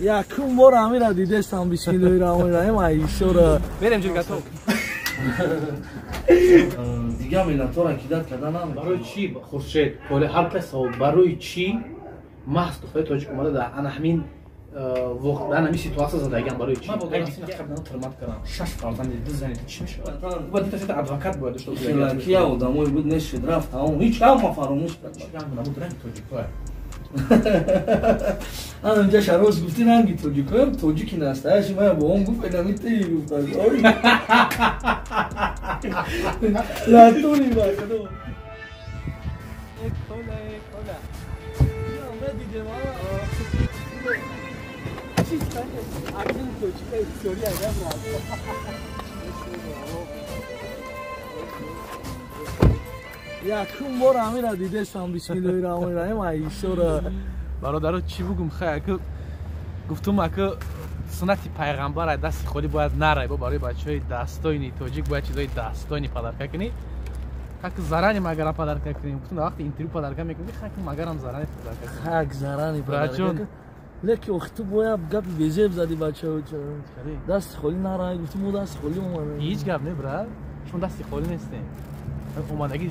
Якум бор ҳамира дидестам, бисмиллоҳи раҳмони раҳим, айсора. Берем ҷиргато. Дигар миллатҳоро кидат карда намекунад. Барои чӣ, Хуршед, Коля, ҳар кас савол, барои чӣ маҳз духтари тоҷик омада дар ана ҳамин дар ҳамин ситуация задагиам, барои чӣ? Ман бо дорам тирмат кардам. Шаш фарзанди, ду зани, чӣ мешавад? Бояд ду та адвокат бояд дошта бошад. Кия одамое буд, нешид, рафт, тамом, ҳеч ҳама фаромӯш кард. Чӣ ранг набуд, ранги тоҷикҳоя. Ан инҷа шароз гуфти ранги тоҷикоям, тоҷики настоящий, ман бо он гуфт, инами ти гуфта. Латуни ба худо. Коля, Коля. Медидем, а? Чиз акли тоҷика бисёри агар якум бор ҳамира дидестам, бисмиллоҳи раҳмони раҳим, айсора. Бародаро, чӣ бугум, хай, ака гуфтум, ака суннати пайғамбар, ай дасти холӣ бояд нарай, бо барои бачаҳои дастоини тоҷик бояд чизои дастоини подарка кунӣ. Как заранее магарам подарка кунем. Гуфтум, дар вақти интервю подарка мекунем, хак магарам заранее подарка кунем. Хак заранее подарка. Леки охи ту бояд гапи безеб зади бачаҳо. Дасти холӣ нарай, гуфтум, мо дасти холӣ омадем. Ҳеҷ гап не, брат. Шумо дасти холӣ нестем. Омадагӣ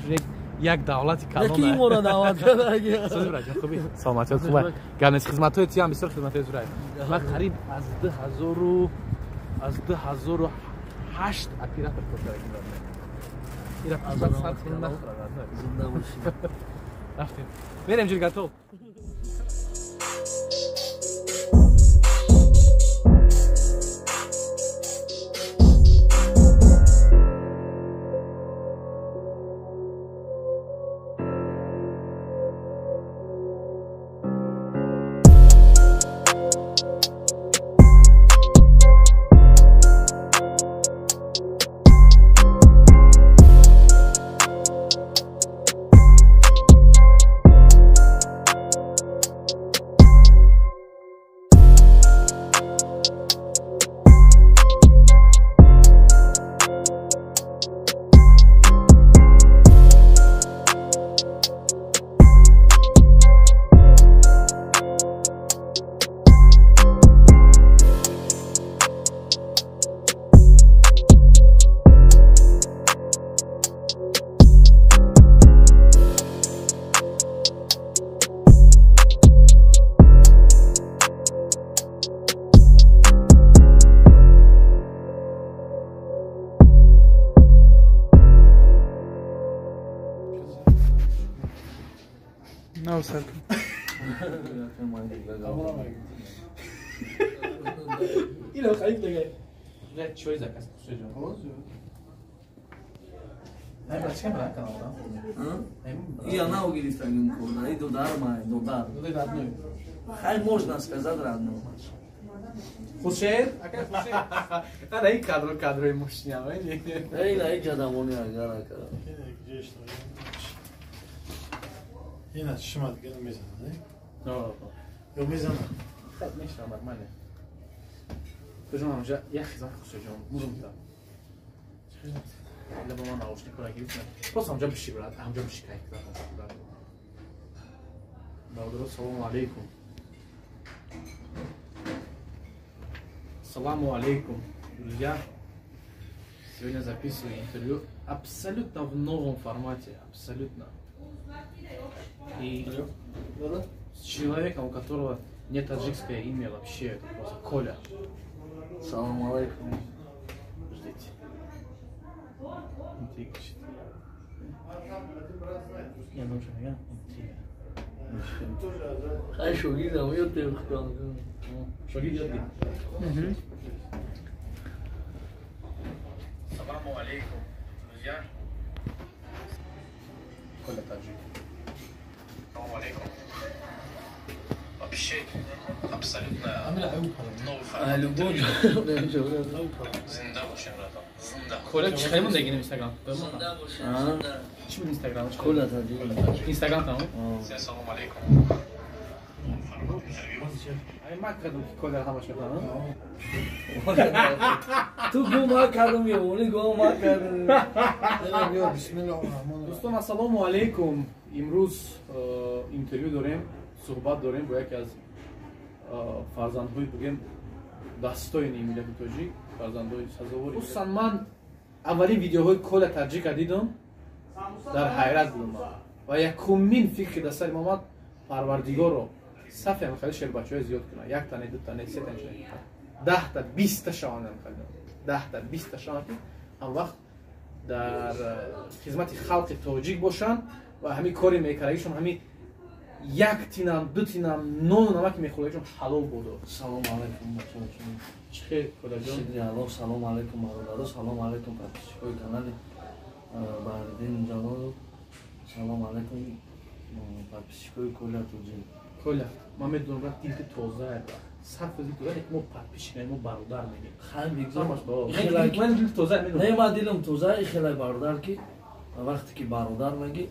як давлати калон. Леки иморо даъват кардаги. Сози браҷон, хуби? Саломатият хуб. Гап нест, хизматҳои тиам бисёр хизматҳои зурай. Ман қариб аз 2000 аз 2008 оператор кор кардагим. Ира пас сар нахӯрад. Зинда бошӣ. Рафтем. Берем ҷиргато. Ино харид дигар. Не чой заказ кушоҷон. Ай бача брат канал. Я на гирифтагим курда, и додар май, додар. Додар родной. Хай можно сказать родной. Хуршед, ака Хуршед. Ана ин кадро кадрои мошиня, эй. Эй, на ин ҷадамони агар ака. Ина шума дигар мезанад, не? Ё мезанад. Хай мешавад нормально. Хуршед ҳамҷа як хизмат Хуршед ҷон, мурум та. Лаба ман наушникро гирифтам. Просто ҳамҷа биши брат, ҳамҷа биши кайф брат. Бародаро, салому алейкум. Саламу алейкум, друзья. Сегодня записываю интервью абсолютно в новом формате, абсолютно. И с человеком, у которого не таджикское имя вообще, это просто Коля. Саламу алейкум. Ждите. Интрига. Я должен, я? Интрига. Хай шогирдам ёд гирифтам. Шогирд ёд гирифт. Саламу алейкум, друзья. Коля таджик. Саламу алейкум. Вообще абсолютно новый формат. Любой. Зинда бошем, братан. Зинда. Коля чӣ хеле мондагӣ Инстаграм? Зинда бошем. Чӣ буд Инстаграм? Коля таджик. Инстаграм там? Саламу алейкум. Ай ма кардам ки Коля ҳамаш мекунам. Ту гу ма кардам ё уни гу ма кардам. Бисмиллоҳир-раҳмонир-раҳим. Дӯстон, ассалому алейкум. Имрӯз интервю дорем, суҳбат дорем бо яке аз Фарзандҳои бигем дастоини миллати тоҷик, фарзандҳои сазовори. Хусусан ман аввалин видеоҳои Коля Таҷика дидам, дар ҳайрат будам ва якумин фикри дар сари омад: Парвардигоро, сафи ҳамхали шербачаҳои зиёд кунад, як тане, ду тане, се тане, 10-та, 20-та шаванд, ҳамхали 10-та, 20-та шаванд, ки ҳам вақт дар хизмати халқи тоҷик бошанд ва ҳамин кори мекардагишон, ҳамин як тинам, ду тинам нону намаки мехӯрдагишон ҳалол бодо. Салом алайкум, бачаҳо. Чӣ хел, Колаҷон? Шукри Аллоҳ. Салом алайкум, бародаро, салом алайкум, подписчикои канали Баҳриддин Ҷалолов, салом алайкум, подписчикои Коля Тоҷик. Коля, ман медонам, брат, дилти тоза, 100% тоза. Мо подписчик, мо бародар мегем. Хай, бигзор. Ман дилти тоза медонам. Не, ман дилам тоза. Хелай бародар ки вақте ки бародар меги,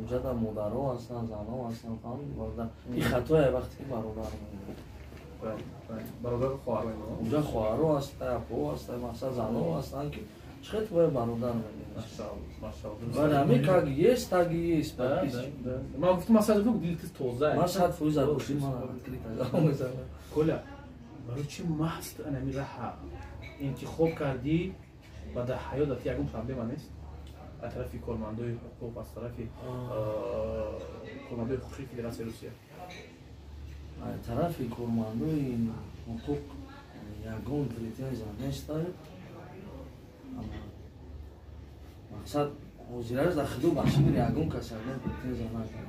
уҷада модаро ҳастанд, занҳо ҳастанд, фаҳмид, бародар. Ин хатое вақте ки бародар меги. Бародар, хоҳаро. Уҷа хоҳаро ҳастанд, апо ҳастанд, мақсад, занҳо ҳастанд, ки чӣ хел бояд бародар меги. Бале, ҳамин как есть, так и есть. Ман гуфтам, масалан, дилти тоза. Ман 100% души ман открыто мезанам. Коля, барои чӣ маҳз анами раҳа интихоб кардӣ ва дар ҳаётат ягон проблема нест аз тарафи кормандои ҳуқуқ, аз тарафи кормандои ҳуқуқи Федератсияи Русия? Аз тарафи кормандои ҳуқуқ ягон претензия неста. Мақсад, ҳозираш дар хиду башибир ягон кас ягон претензия накард.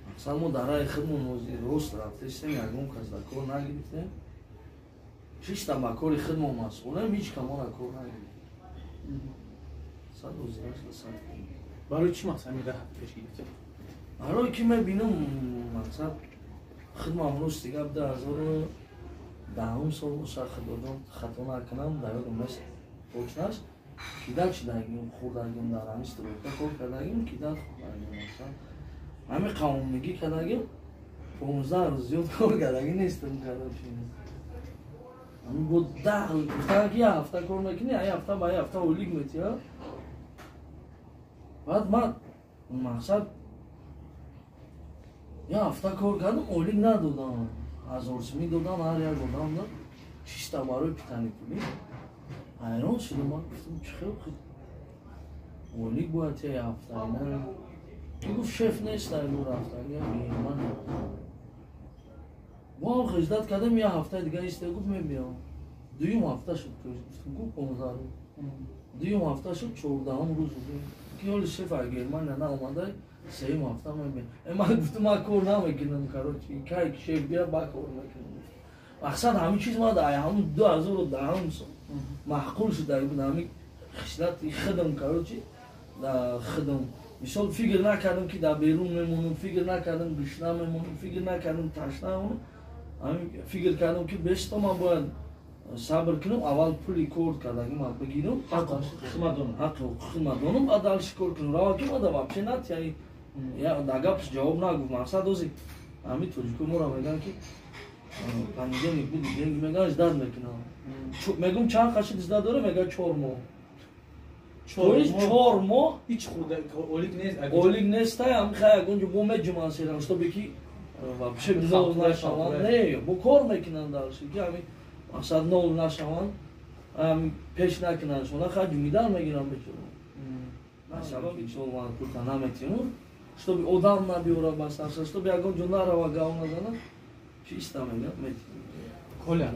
Мақсад, мо дар раи худмон ҳозир рост рафтестем, ягон кас дар кор нагирифтем, чиста ба кори худмон масъулем, ҳеҷ камора кор нагирифтем. Сад ҳозираш сад. Барои чӣ мақсад ҳамин раҳ пеш гирифтем? Барое ки мебинам, мақсад, худмам, рости гап, 2010 сол боша, худодон хато накунам, дар ёдам нест точнаш, кидак шидагим, хурдагим, дар ҳамин стройка кор кардагим, кидак хурдагим, мақсад, ҳамин қавмигӣ кардагим, 15 рӯз зиёд кор кардагӣ нестам. Короче, ҳамин бо 10 рӯз гуфтан, ки як ҳафта кор мекунӣ, як ҳафта ба як ҳафта ойлик метиҳа. Баъд ман, мақсад, як ҳафта кор кардам, ойлик надодам, 1000 сумӣ додам ҳар як одамда, чиста барои питани пулӣ. Ҳайрон шудам, ман гуфтам, чӣ хел ойлик бояд як ҳафта? Ки гуфт, шеф нест, ай рафтан ман бо ҳам хиҷдат кардам, як ҳафтаи дига иста, гуфт, мебиём. Дуюм ҳафта шуд, гуфтам ку 15 рӯз, дуюм ҳафта шуд, 14-ум рӯз, ки ҳоли шеф ай Германия наомада, сеюм ҳафта мебиям. Ман гуфтам, ман кор намекунам, короче, кай шеф бия, ба кор мекунам. Мақсад, ҳамин чиз ман дар ҳамун 2010 сол маъқул шуда буд, ҳамин хислати худам. Короче, дар худам мисол фикр накардам, ки дар берун мемонам, фикр накардам, гушна мемонам, фикр накардам, ташна мемонам. Ҳамин фикр кардам, ки бешто ман бояд сабр кунам, аввал пули кор кардагима бигирам, ҳаққи ҳуқуқи донам, баъд дальше кор кунам. Рава ки мада вообще нат, яъне дар гапш ҷавоб нагуфт. Мақсад, ози ҳамин тоҷико моро мегӯянд, ки понедельник буди, деньги мегӯянд, ждать мекунам. Мегӯм, чанд қашид ждать дора? Мегӯяд, 4 моҳ. 4 моҳ. Ҳеҷ олик нест. Олик нестай. Ҳам хай, ягон ҷо бо меҷуман серам, чтобы ки вообще нол нашаванд. Не, бо кор мекунанд дальше, ки ҳамин, мақсад, нол нашаванд, пеш накунанд шона, хай ҷумидан мегирам бечора. Сабаби мисол ман пулта наметиму, чтобы одам набиёра ба сарса, чтобы ягон ҷо нарава, гав назана, чиста мегӯяд, метиму. Коля,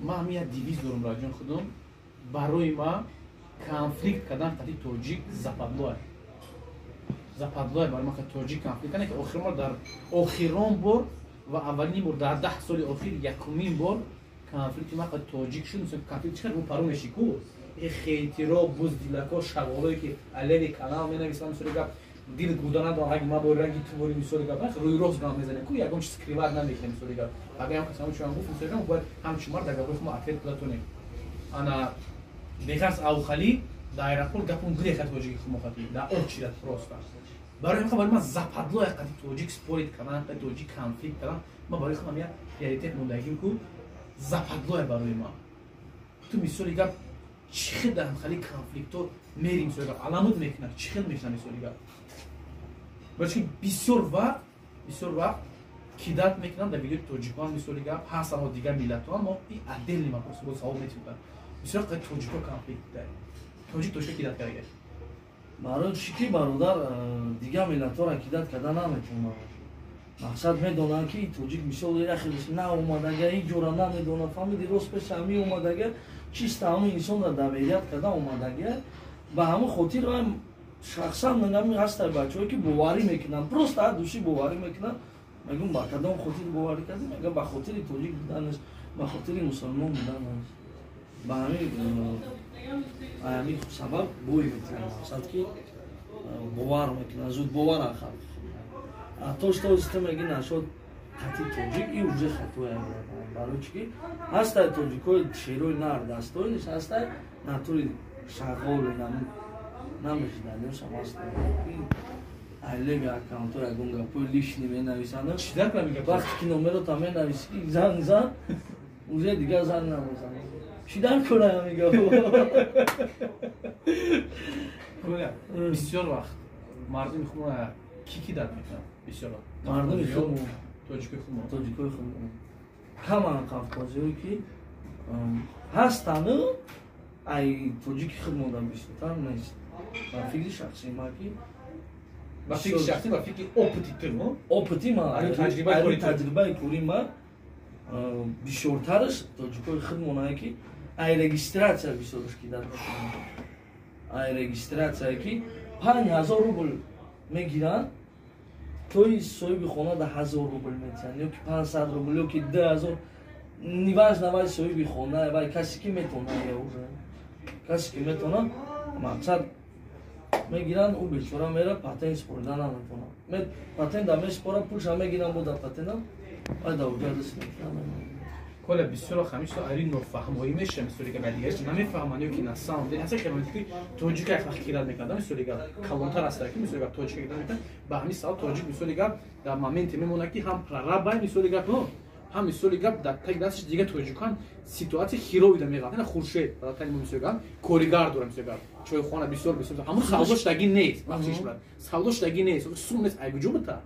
ман ҳамин як девиз дорам, раҷон худом: барои ман конфликт кардан қати тоҷик западло, западло. Барои ман тоҷик конфликт кардан, ки охирон бор, дар охирон бор ва аввалин бор дар 10 соли охир, якумин бор конфликти ман қати тоҷик шуд. Мисол, конфликт чӣ паро меши ку, хейтиро, буздилако, шағолое ки алеви канал менависанд, мисоли гап, дил гуда надорам, раги ма бори, ранги ту бори, мисоли гап, рӯи рост гап мезанем ку, ягон чиз скрывать намекунем. Мисоли гап, агар ям касамо чуан гуфт, мисоли гап, бояд ҳамчун мард дар гапҳои худ ответ дода тонем. Ана беғарз авхали дар аэропорт гапон гирехат тоҷики хумохати дар очират просто. Барои ҳамин барои ман западло як қати тоҷик спорить кардан, қати тоҷик конфликт кардан. Ман барои худам як приоритет мондагим ку, западлое барои ман. Ту, мисоли гап, чӣ хел дар ҳамхали конфликтҳо мери? Мисоли гап, аламуд мекунад, чӣ хел мешавад? Мисоли гап, барои чӣ бисёр вақт, бисёр вақт. Кидать мекунанд дар видеои тоҷикон, мисоли гап ҳаст, аммо дигар миллатҳо, аммо и отдельный вопрос, бо савол метиҳад. Бисёр қай тоҷико конфликт дай. Тоҷик тоҷика кидать карда. Барои чӣ ки, бародар, дигар миллатҳоро кидать карда наметавонанд. Мақсад, медонанд, ки тоҷик, мисол, яхелиш на омадага, ин ҷора намедонад, фаҳмиди, рост пеша ҳами омадага, чиста ҳамин инсонро доверять карда омадага. Ба ҳамин хотир шахсан нами ҳастай бачаҳое, ки боварӣ мекунанд, просто аз души боварӣ мекунанд. Мегӯм, ба кадом хотир боварӣ кардӣ? Мегӯям, ба хотири тоҷик буданаш, ба хотири мусулмон буданаш. Ба ҳамин сабаб бой метиҳанд. Мақсад, ки бовар мекунанд, зуд боваранд халқ. А то, что ту меги нашод хати тоҷик, и уже хатоя. Барои чӣ ки ҳастай тоҷикои шерои нар дастоиниш, ҳастай натури шағоли намешиданёшам ҳастай. Айлеви аккаунтҳо ягон гапои лишний менависанд. Вақте ки номерота менависи, ки занг зан, уже дигар занг намезанад. Чӣ дар кора ҳами гапо? Бисёр вақт мардуми худмона ки кидать мекунад? Бисёр вақт мардуми худмон. Тоҷикои худмон. Тоҷикои худмон каман. Қавқозиҳое ки ҳастану, ай тоҷики худмонда бисёртар нест, ба фикри шахсии ма ки. Ба фикри шахсӣ, ба фикри опыти ту? Опыти ма, таҷрибаи кори ма, бисёртараш тоҷикои худмонае, ки ай регистрация бисёраш кидать мекунанд. Ай регистрация, ки 5000 рубл мегиранд, тои соҳиби хона да 1000 рубл метиҳанд ё ки 500 рубл ё ки 2000, неважно, вай соҳиби хона, вай касе ки метона, уже касе ки метона, мақсад, мегиранд. Ӯ бечора мера, патент спорида наметона. Патента меспора, пулша мегиранд, бо да патента вай да уҷа даст мекунад. Коля, бисёр ҳамиша ари нофаҳмоӣ меша, мисоли гап, дигараш намефаҳманд ё ки на самом деле ҳаса хеле ки тоҷика як вақт кидать мекунад, мисоли гап, калонтар аст, ки, мисоли гап, тоҷика кидать мекунад. Ба ҳамин сабаб тоҷик, мисоли гап, дар моменте мемонад, ки ҳам прорабай, мисоли гап, ҳам, мисоли гап, дар таги дасташ дигар тоҷикан ситуация хировида меғалт. Ина Хуршед, мисоли гап, коригар дора, мисоли гап, чойхона бисёр бисёр, ҳамун савдо шудагӣ нест, бахшиш брат, савдо шудагӣ нест, сум нест, ай куҷо бита,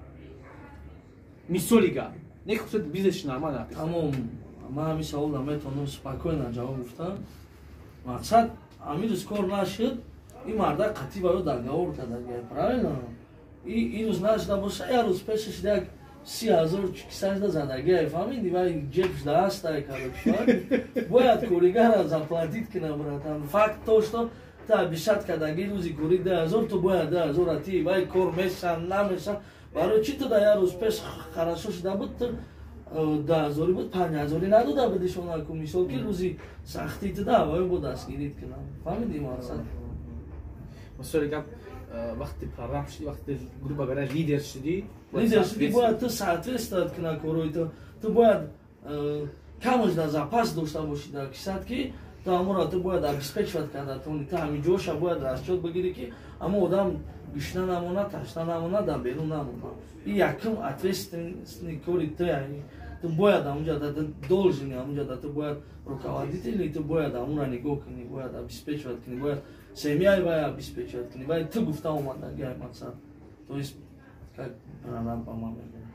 мисоли гап, не хусуд бизнесш нормал. Тамом, ман ҳамин саволро метавонам спокойно ҷавоб гуфтам. Мақсад, ҳамин рӯз кор нашуд, ин марда қатъи ба ё договор кардагия, правильно? Ин рӯз нашуда боша, як рӯз пешаш як 30 000 кисашда задагия, фаҳмиди, вай ҷебшда ҳастай, короче, бояд коригара заплатить кина, братан. Факт то, что та обещать кардаги рӯзи кори 10 000, ту бояд 10 000 ти вай кор меша намеша. Барои чӣ ту да як рӯз пеш хорошо шуда буд, ту 10 000 буд, 5000 надода будишонаку, мисол, ки рӯзи сахтӣ ту да вай бо дастгирит кунам, фаҳмиди мақсад? Мисоли гап, вақти прораб шудӣ, вақти, грубо говоря, лидер шудӣ. Лидер шудӣ, бояд ту соответствовать куна корои ту. Ту бояд камаш дар запас дошта бошӣ дар кисат, ки ту ҳамонро ту бояд обеспечивать карда тони. Ту ҳамин ҷоша бояд расчёт бигирӣ, ки ҳамон одам гушна намона, ташна намона, дар берун намона. И якум ответственный кори ту. Ту бояд ҳамунҷа, ту должен ҳамунҷа, ту бояд руководители, ту бояд ҳамонро нигоҳ кунӣ, бояд обеспечивать кунӣ, бояд семьяи вай обеспечивать кунӣ. Вай ту гуфта омадаги мақсад, то есть как прораб ба ман мегӯям.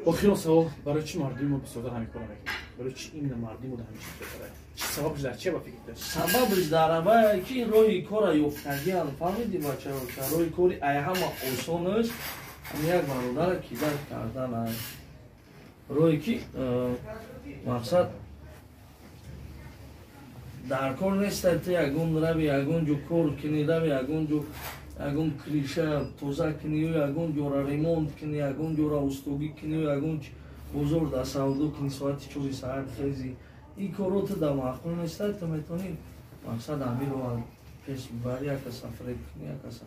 Охирон савол: барои чӣ мардуми мо бисёртар ҳамин корро мекунад? Барои чӣ именно мардуми мо ҳамин чиз бисёртар? Чӣ сабабш дар че ба фикр дошт? Сабабш дар авае, ки роҳи кора ёфтагиан, фаҳмиди, бачаҳо? Роҳи кори ай ҳама осонаш ҳам як бародара кидать кардан. Ай роҳе ки мақсад, дар кор нестай, ту ягон рави, ягон ҷо кор кунӣ, рави ягон ҷо ягон крыша тоза кунӣ ё ягон ҷора ремонт кунӣ, ягон ҷора устогӣ кунӣ ё ягон бозор дар савдо кунӣ, соати 4 саҳар хези, ин корро ту дар маъқул нестай. Ту метавонӣ, мақсад, ҳамиро пеш бибарӣ, як каса фиреб кунӣ, як каса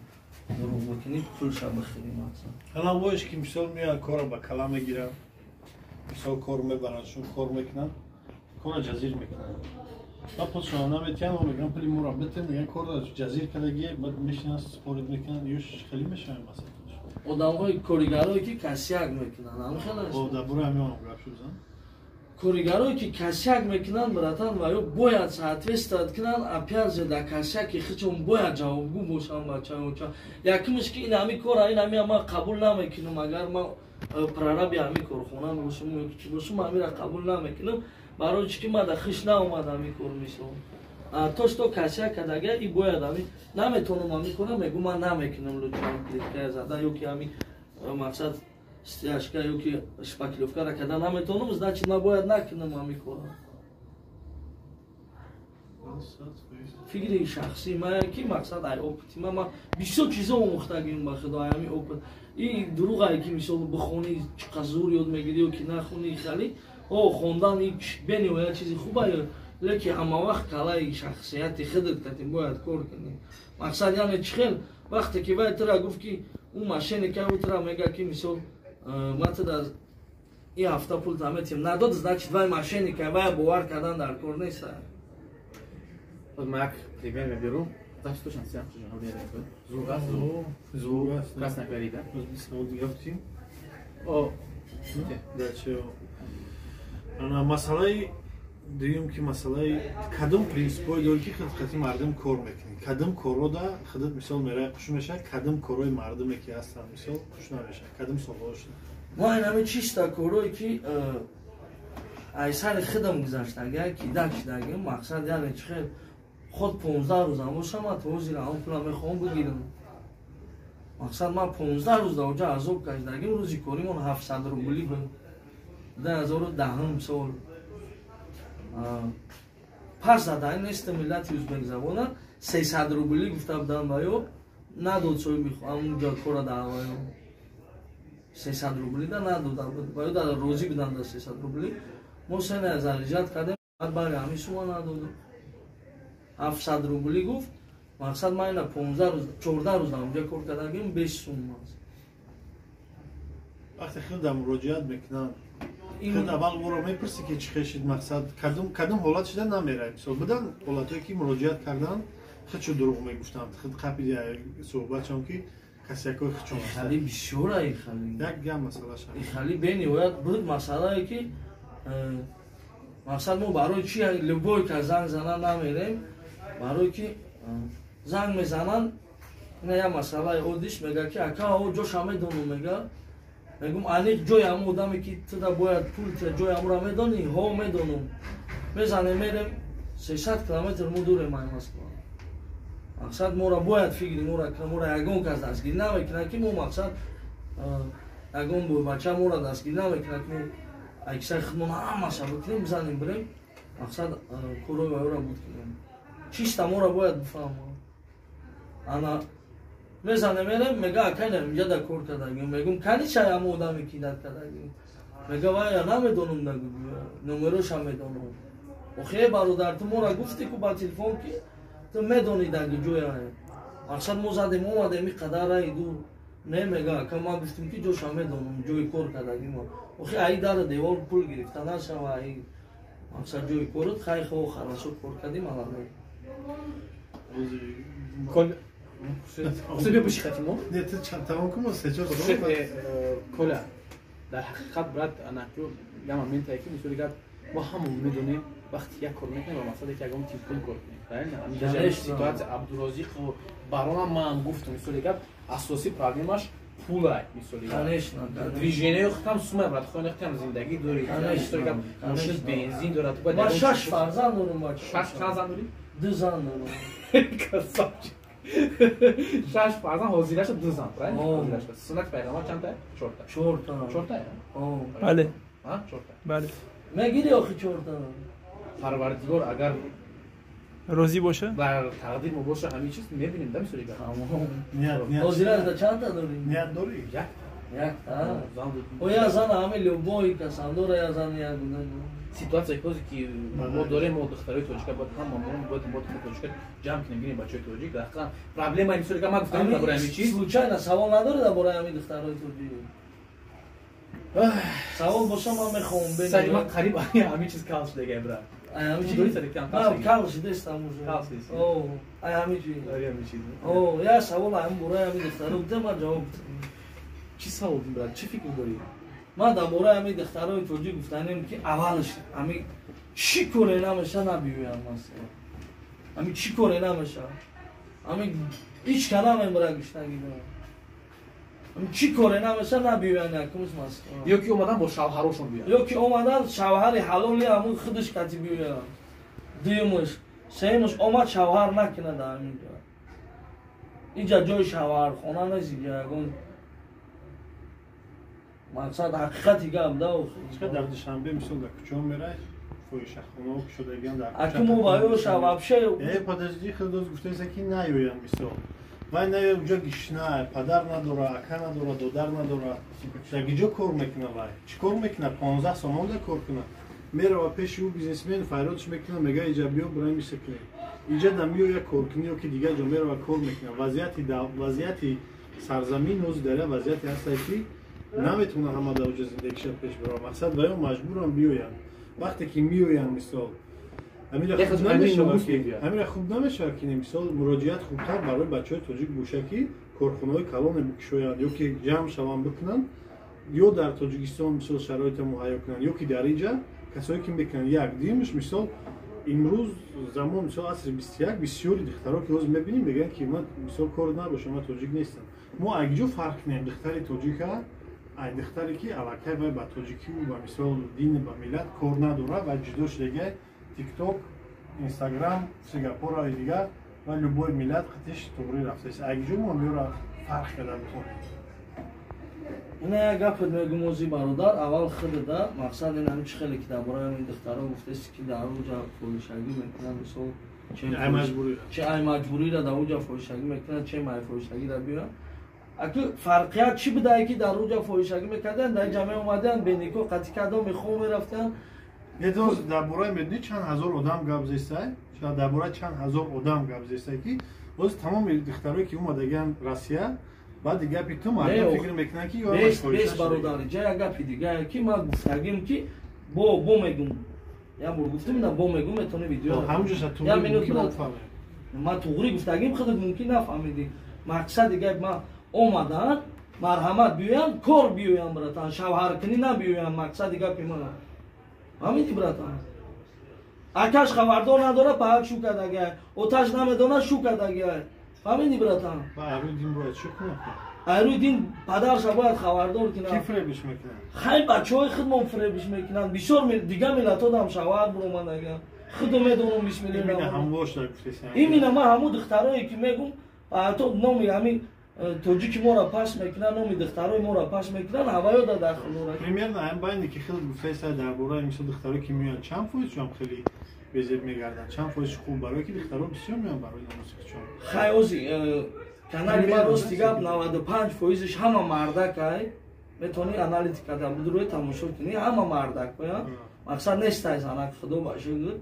дурӯғ бикунӣ, пулша бихӯрӣ, мақсад. Ҳала воиш ки, мисол, меян, кора ба кала мегиранд, мисол, кор мебаранд, шун кор мекунанд, кора ҷазир мекунанд ва пулшона наметиҳанд ва мегӯянд, пули моро бите. Мегӯянд, кора ҷазир кардагӣ. Баъд мешинанд, спорить мекунанд, ёш хеле мешавад масалан. Одамҳои коригарое, ки косяк мекунанд, ҳамин хел аст. Дар бораи ҳамин онам гап шуд. Коригарое, ки косяк мекунанд, братан, ва ё бояд соответствовать кунанд, опять же, дар косяки худшон бояд ҷавобгӯ бошанд, бачаоча. Якумш, ки ин ҳами кора, ин ҳами ман қабул намекунам, агар ман прораби ҳами корхона бошам ё ки чӣ бошам, ман ҳамира қабул намекунам, барои чӣ ки ман дар хиш наомад ҳами кор. Мисол, то что касия кардага и бояд ҳами наметонам ҳами кора, мегӯ ман намекунам, лучше плиткая зада ё ки ҳами мақсад стяжка ё ки шпаклёвкара карда наметонам, значит, ман бояд накунам ҳами кора. Фикри шахсии ман ки мақсад ай опыти ман бисёр чизо омӯхтагим, ба худо, ай ҳами опыт. И дурӯғае ки мисол бихонӣ чӣ зур ёд мегирӣ ё ки нахонӣ хали о хондан бениҳоят чизи хубае, лекин ҳама вақт калаи шахсияти худат кати бояд кор кунӣ. Мақсад яъне чӣ хел вақте ки вай тура гуфт ки ӯ мошенника, ӯ тура мега ки мисол ман туда ин ҳафта пул таметим надод, значит, вай мошенника, вай бовар кардан дар кор нест. Вот ман як пример меберу. Значит, точно сям, звук аст, звук аст. Красная горит, да? Дига. О, даче. Ана масъалаи дуюм, ки масъалаи кадом принсипҳое дорӣ, ки хидмати мардум кор мекунӣ, кадом корро худат мисол мерай хуш мешавад, кадом корҳои мардуме ки ҳастанд, мисол, хуш намешавад, кадом соҳаҳошон? Ма инами чиста корҳое ки ай сари худам гузаштага, ки дакшидагим, мақсад яъне чӣ хел худ 15 рӯзам бошам, ман то ҳозир ҳамон пула мехоҳам бигирам. Мақсад, ман 15 рӯз дар оҷа азоб кашидагим, рӯзи коримон 700 рубли буд, 2010-ум сол. Пас задаи нести миллати ӯзбекзабона 300 рубли гуфта будам, ба ё надод соҳиби ҳамунҷо кора даъваё 300 рубли да надода буд, ба ё да розӣ будам да 300 рубли. Мо сена заряжать кардем, бари ҳамин сума надод, 700 рубли гуфт. Мақсад, ман ина 15 рӯз, 14 рӯз дар онҷа кор кардагим, беш сум аст. Вақте худам муроҷиат мекунанд, худ аввал ӯро мепурсӣ, ки чӣ хешид, мақсад, кадом ҳолат шида намерай? Мисол, будан ҳолатҳое ки муроҷиат кардан, худшо дурӯғ мегуфтанд, худ қапиди суҳбатшон, ки касякои худшон. Хали бисёра хали. Як гап масъалаша. Хали бениҳоят буд масъалае ки мақсад, мо барои чи любой ка занг зана намерем? Барое ки занг мезананд, ина як масъалаи оддиш, мега ки ака, о ҷоша медонам, мега. Мегум, аниқ ҷои ҳамон одаме ки туда бояд пул, ҷои ҳамонро медонӣ? Ҳо, медонам. Мезанем, мерем, 300 километр мо дурем ай Москва. Мақсад, мора бояд фикри мора ягон кас дастгирӣ намекунад, ки мо мақсад ягон бача мора дастгирӣ намекунад, ки мо аксари худмон ҳамаша бикунем, бизанем, бирем, мақсад, корҳои вайора буд кунем. Чиста мора бояд бифаҳмам. Ана мезанем, мерем, мега, акайна инҷа да кор кардагим. Мегум, кани чай ҳамо одаме ки дад кардагим? Мега, вая намедонам, номероша медонам. Охе, бародар, ту мора гуфти ку ба телефон, ки ту медонӣ даги ҷоя. Мақсад, мо задем, омадем и қадар раи дур. Не, мега, ака, ман гуфтим, ки ҷоша медонам, ҷои кор кардагим. Охе, аи дара девор пул гирифта нашава, аи мақсад ҷои корот. Хай, хо, хорошо, кор кардим, алале. Хусуби буши хатимо. Не, ту тамом кун, се-чор. Коля, дар ҳақиқат, брат, анаку я моментае ки мисоли гап, мо ҳамон медонем, вақти як кор мекунем ба мақсаде ки ягон телефон кор кунем, правильно? Ситуация Абдурозиқу барона ман гуфтам, мисоли гап, асосии проблемаш пулай, мисоли гап, движение худам сумай, брат, хони худам зиндагӣ дорӣ, мисоли гап, мошин бензин дорад. Ман шаш фарзанд дорам. Шаш фарзанд дорӣ? Ду зан дорам. Красавчик! Шаш фарзанд, ҳозираша ду зан, правильно? Ҳозираша. Суннати пайғамбар чандта? Чорта. Чорта. Чорта? Бале. Чорта. Бале. Мегири охи чорта? Парвардигор агар розӣ боша. Бар тақдир мо боша, ҳамин чиз мебинем да, мисоли гап. Ҳозира да чандта дорӣ? Ният дорӣ? Як. Якта. О, я зан ҳами любой касам дора, я зан як. Ситуация козе ки мо дорем, мо духтарои тоҷика бояд ҳама мо бояд мо тоҷика ҷамъ кунем, гирем бачаҳои тоҷик. Дар ҳақиқат проблема, мисоли гап, ман гуфтам дар бораи ҳамин чиз. Случайно савол надорӣ дар бораи ҳамин духтарои тоҷик? Савол боша, ман мехоҳам. Сари ман қариб ҳамин чиз кал шудага, брат. Кал шудестам уже. Ай ҳамин чиз. О, я савол ҳамин бораи ҳамин духтаро буда, ман ҷавоб. Чӣ савол, брат? Чӣ фикр дорӣ? Ман дар бораи ҳамин духтарои тоҷик гуфтанем, ки аввалш ҳамин чӣ коре намеша, набиёям. Масалан, ҳамин чӣ коре намеша, ҳамин ҳеч ка намемра гуштагида. Чӣ коре намеша набиёян якумш Москва. Ё ки омадан бо шавҳарошон биёянд. Ё ки омадан шавҳари ҳалоли ҳамун худаш кати биёянд. Дуюмаш, сеюмаш омад шавҳар накунад дар ҳамин ҷо. Инҷа ҷои шавҳархона нест, инҷа ягон мақсад ҳақиқати гап да. Чӣ дар Душанбе мисол дар кӯчаҳо мерай, фоҳишахонаҳо кушодагиан дар Аки мо ба ёша вообще Подожди, худоз гуфтаеса ки наёянд мисол. Вай наёяд, уҷа гишна, падар надора, ака надора, додар надора. Дар киҷо кор мекуна вай? Чӣ кор мекуна? 15 сомон да кор куна. Мерава пеши ӯ бизнесмен, файродш мекуна, мега иҷа биё бираем иса кунем. Иҷа да миёя коркунӣ ё ки дигар ҷо мерава кор мекуна. Вазъияти сарзамин ҳозир дар як вазъияте ҳастае ки наметавона ҳама дар оҷа зиндагиша пеш барад. Мақсад ваё маҷбурам биёянд. Вақте ки меоянд мисол ҳамира хуб намешавад ки мисол муроҷиат хубтар барои бачаҳои тоҷик боша ки корхонаҳои калоне бикушоянд ё ки ҷамъ шаванд бикунанд, ё дар Тоҷикистон мисол шароите муҳайё кунанд, ё ки дар инҷа касое ки мекунанд. Як дуюмаш мисол имрӯз замон мисол асри 21 бисёри духтаро ки ҳозир мебинем мегӯянд ки ман мисол кор набошам, ман тоҷик нестам. Мо акҷо фарқ кунем духтари тоҷика ай духтаре ки аллакай вай ба тоҷикиву ба мисол дину ба миллат кор надорад ва ҷудо шудагай тикток, инстаграм, сингапура и дигар ва любой миллат қатиш туғри рафтааст. Акҷо мо меёра фарқ карда метавонем. Ина як гапат мегум ози бародар, аввал худада мақсад ин ҳамин чӣ хеле ки дар бораи ҳамин духтаро гуфтаст ки дар уҷа фоҳишагӣ мекунанд, мисол че ай маҷбурира дар уҷа фоҳишагӣ мекунанд, че май фоҳишагиро биёянд. Аки фарқият чӣ будае ки дар уҷа фоҳишагӣ мекарданд, дар инҷа меомаданд бенико қатӣ кардо мехо мерафтанд. Недоз дар бораи медонӣ чанд ҳазор одам гап зестай? Дар бораи чанд ҳазор одам гап зестай ки боз тамоми духтарое ки омадагианд Россия, баъди гапи ту мардум фикр мекунанд ки бес бародар, ҷа як гапи дигае ки ман гуфтагим ки бо мегум, як бор гуфтам ина бо мегум, метавонӣ видео ман туғри гуфтагим, худат мумкин нафаҳмидӣ. Мақсади гап ман омаданд, марҳамат биёянд, кор биёянд братан, шавҳаркунӣ набиёянд. Мақсади гапи ман фаҳмидӣ братан? Акаш хабардор надора, паҳак шу кардагиай, оташ намедона, шу кардагиай. Фаҳмидӣ братан? Айрӯи дин бояд чӣ кунад? Айрӯи дин падарша бояд хабардор кунад. Ки фиребиш мекунад? Хай бачаҳои худмон фиребиш мекунанд. Бисёр дигар миллатҳо шавҳар буромадагианд. Худо медонам бисмиллоҳ. Имина ҳамвош дар гуфтеси. Имина ман ҳамун духтарое ки мегум, ҳатто номи ҳамин тоҷики моро пас мекунанд, номи духтарои моро пас мекунанд, ҳаваё да дахл дорад. Примерно ҳам байне ки хеле гуфтаеса дар бораи мисол духтаро ки меоянд, чанд фоиз шуам хеле безеб мегарданд, чанд фоиз хуб барое ки духтаро бисёр меоянд барои номуси худшон. Хай ози канали ман рости гап 95 фоизиш ҳама мардак ай, метавонӣ аналитика дар будурӯи тамошо кунӣ, ҳама мардак мақсад нестай занак, худо ба шукр,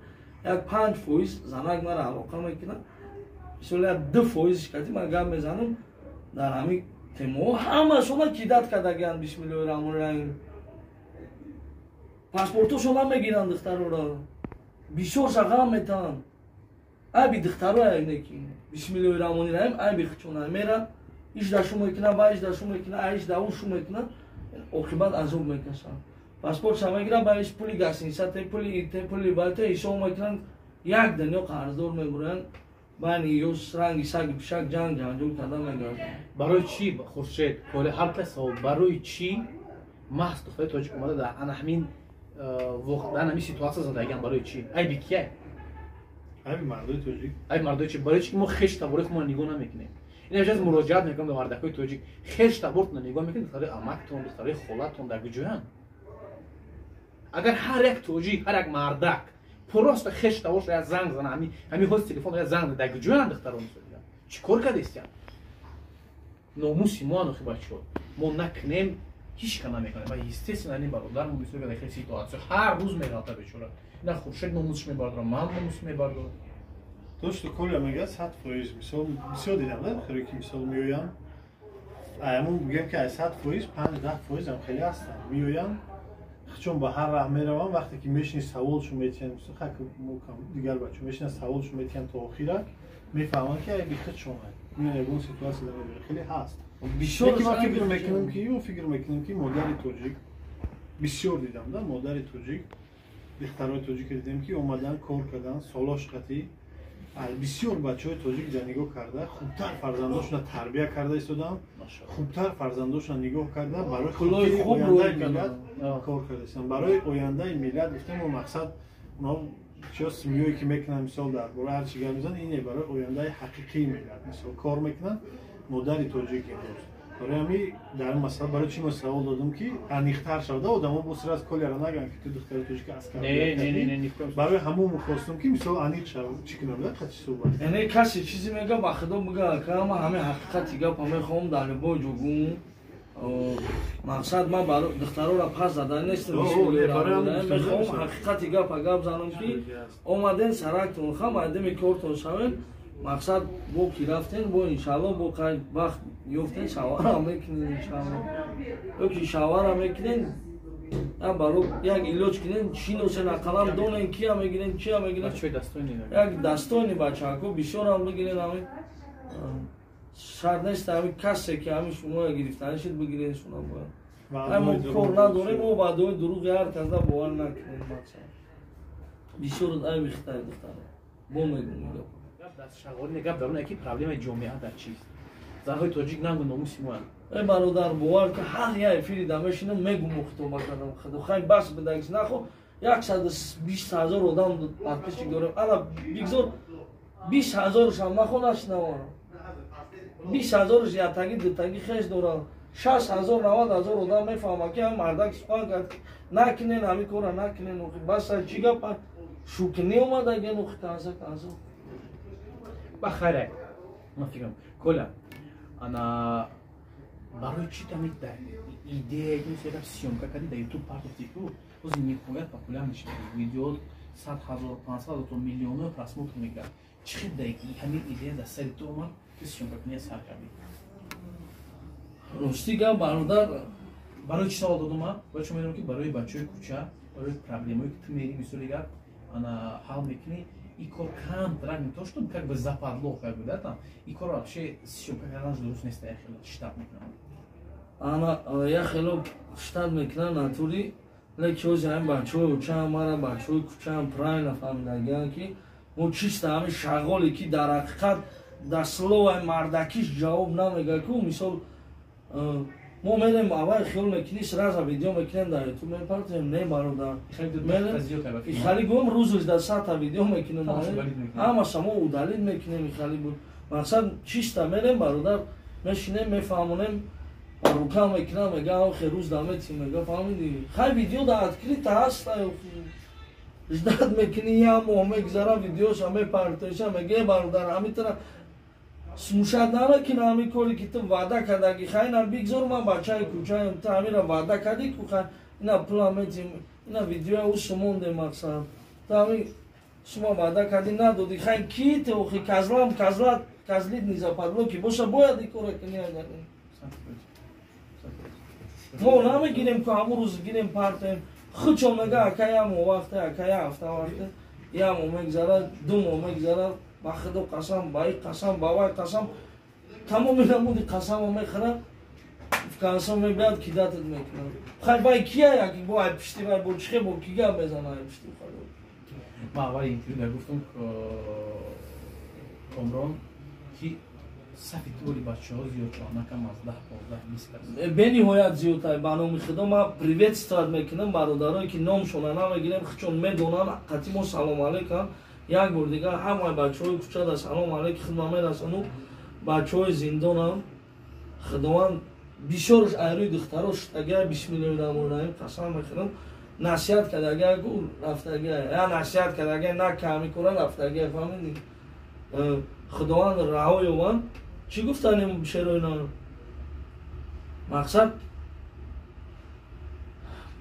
як 5% занак мара алоқа мекунад, мисол як 2% кати ман гап мезанам дар ҳамин темаҳо ҳамашона кидат кардагианд. Бисмиллоҳи раҳмони раҳим, паспортошона мегиранд духтарора, бисёрша ғам метаҳанд. Айби духтаро айнеки бисмиллоҳи раҳмони раҳим, айби хичона мера иш да шу мекуна, ба иш да шу мекуна, иш да ӯ шу мекуна, оқибат азоб мекашанд. Паспортша мегиранд, ба иш пули гостиница те, пули те, пули ба те ҳисоб мекунанд, як дунё қарздор мебуранд. Байни ё ранги саги пишак ҷанг ҷанҷол карда мегарданд. Барои чӣ Хуршед коли ҳар кас савол, барои чӣ маҳз духтари тоҷик омада дар ана ҳамин дар ҳамин ситуатсия задагиан? Барои чӣ? Айби кияй? Айби мардои тоҷик. Айби мардои чӣ? Барои чӣ ки мо хеш табори худмонро нигоҳ намекунем? Ин ҳамеша муроҷиат мекунам ба мардакҳои тоҷик, хеш табортонро нигоҳ мекунед, духтарои амактон, духтарои холатон дар куҷоянд? Агар ҳар як тоҷик, ҳар як мардак просто хеш таборшо як занг зана, ҳамин ҳози телефон як занг, дар куҷоянд духтарон? Чӣ кор кардестиянд? Номуси мо анохи бачаҳо, мо накунем ҳеч ка намекунем. Ва естественно ин бародар мо бисёр дар хел ситуатсия ҳар рӯз меғалта бечора. Ина Хуршед номусш мебардорад, ман номус мебардорам. Дошто коля мегӯяд 100%, мисол бисёр дидам да хеле ки мисол меоянд, аймон бигӯем ки ай 100% 5-10% ҳам хеле ҳастанд, меоянд чун ба ҳар раҳ мераванд. Вақте ки мешини саволшо метиҳанд, мисол хак дигар бачо мешинанд саволшо метиҳанд то охира, мефаҳманд ки айби худшон меоянд, ягон ситуатсия намебинанд, хеле ҳаст. Лекин ман фикр мекунам ки ё фикр мекунам ки модари тоҷик бисёр дидам да, модари тоҷик духтарои тоҷике дидем ки омадан кор кардан, солош қатӣ Бисёр бачаҳои тоҷик дар нигоҳ карда хубтар фарзандошона тарбия карда истодам, хубтар фарзандошона нигоҳ карда, барои ояндаи миллат кор карда истодам. Барои ояндаи миллат гуфтем, мо мақсад онҳо чиё семьёе ки мекунанд, мисол дар бораи ҳар чи гап мезананд, ине барои ояндаи ҳақиқии миллат мисол кор мекунанд. Модари тоҷик имрӯз барои ҳами дар ин масъала барои чӣ мо савол додам, ки аниқтар шавада, одамо бо сир аз колера нагӯянд, ки ту духтари тоҷика аскар. Барои ҳамон мухостам, ки мисол аниқ шав, чӣ кунам да қати суҳбат. Яъне касе чизе мега, ба худо бига, ма ҳамин ҳақиқати гапа мехоҳам дар любой ҷо гум. Мақсад ман духтарора пас задан нестам, мехоҳам ҳақиқати гапа гап занам, ки омаден сарактон хам айдами кортон шавен. Мақсад бо ки рафтен, бо иншалло бо қай вақт ёфтен, шавара мекунен иншалло, ё ки шавара мекунен, баро як илоҷ кунен, шиносен, ақаллан донен кия мегирен, чия мегирен, як дастони бачаҳако бисёрам бигирен. Ҳами шарт нест, ҳами касе ки ҳами шумо гирифтани шид, бигирен шуна бояд. Мо кор надорем, мо ваъдаҳои дурӯғи ҳар касда бовар накунем. Мақсад бисёр айби хитаи духтаро бо мегум. Шағолине гап дар он яки проблемаи ҷомеа дар чист? Занҳои тоҷик нангу номуси моянд. Э бародар, бовар ки ҳар як эфири да мешинам, мегум, хитоба кардам худо хай бас бидагис нахо. 120 000 одам подписчик дорем, ана бигзор 20 000-шам нахо нашинавам, 20 000-ш ятаги дутаги хеш доранд, 6 000 90 000 одам мефаҳмад, ки ҳам мардак сухан кард, накунен ҳамин кора, накунен. Бас чӣ гап шукни омадаген охи канса канса. Ба хайр, ман фикрам, Коля, ана барои чӣ тами идея съёмка кардӣ, дар ютуб партофтӣ, ку ҳозир ниҳоят популярный шуд, видео 100 000, 500 000, миллионҳо просмотр мекард. Чӣ хел ҳамин идея дар сари ту омад, ки съёмка кунӣ сар кардӣ? Рости гап, бародар, барои чӣ савол додум ман? Барои чӣ медонам, ки барои бачаҳои кӯча, барои проблемое ки ту мерӣ, мисоли гап, ана ҳал мекунӣ, и кор камтар, не то что как бы западло, как бы, да, там и кор вообще съёмка карданаш дуруст нест, я хело штаб мекунам. Ана я хело штаб мекунам натури, леки ҳози ҳамин бачаҳои учаам мара, бачаҳои кӯчаам правильно фаҳмидагианд, ки мо чиста ҳамин шағоле, ки дар ҳақиқат дар словаи мардакиш ҷавоб намега, ку мисол мо мерем, аввал хиёл мекунӣ, сразу видео мекунем, дар ютуб мепартем. Не, бародар, ихали гум рӯзаш дар 100-та видео мекунем, ҳамаша мо удалить мекунем. Ихали буд мақсад, чиста мерем, бародар, мешинем, мефаҳмонем, рука мекунам, мега охе рӯз даметим, мега фаҳмиди, хай видео дар открыто ҳаста, ждать мекунӣ, як моҳ мегзара, видеоша мепартеша, мега бародар, ҳамитара смущать намекунӣ, ҳамин коре ки ту ваъда кардаги, хай ина бигзор, ман бачаи кӯчаем, ту ҳамира ваъда кардӣ ку, хай ина пула метим, ина видеоя ӯ мондем, мақсад ту ҳамин шумо ваъда кардӣ, надодӣ, хай ки ту охи козлам козла козлить не западло ки боша, бояд ин кора кунӣ. Мо намегирем ку ҳамун рӯз гирем партем, худшон мега ака як моҳ вақте, ака як ҳафта вақте, як моҳ мегзара, 2 моҳ мегзара, ба худо қасам, ба и қасам, ба вай қасам, тамоми намуди қасамо мехӯра, в конце мебиёд, кидать мекунад. Хай вай кия, яки бо ай пишти вай бо чихе, бо ки гап мезана ай пишти худо. Ман аввали интервю дар гуфтам, Комрон, ки сафи толи бачаҳо зиёд шуд, на кам аз 10, 15, 20 кас. Бениҳоят зиёд. Ба номи худо ман приветствовать мекунам бародарое, ки номшона намегирем, худшон медонанд, қатъи мо салом алейкам. Як бор дигар ҳамаи бачаҳои кӯчада салом алейки худма мерасону, бачаҳои зиндонам худованд бисёрш айрӯи духтаро шудагия, бисмиллоҳи раҳмони раҳим қасам мехӯрам, насиҳат кардагия гу рафтагия, я насиҳат кардагия на ками кора рафтагия, фаҳмидӣ? Худованд раҳо ёбанд. Чӣ гуфтанем шерои на мақсад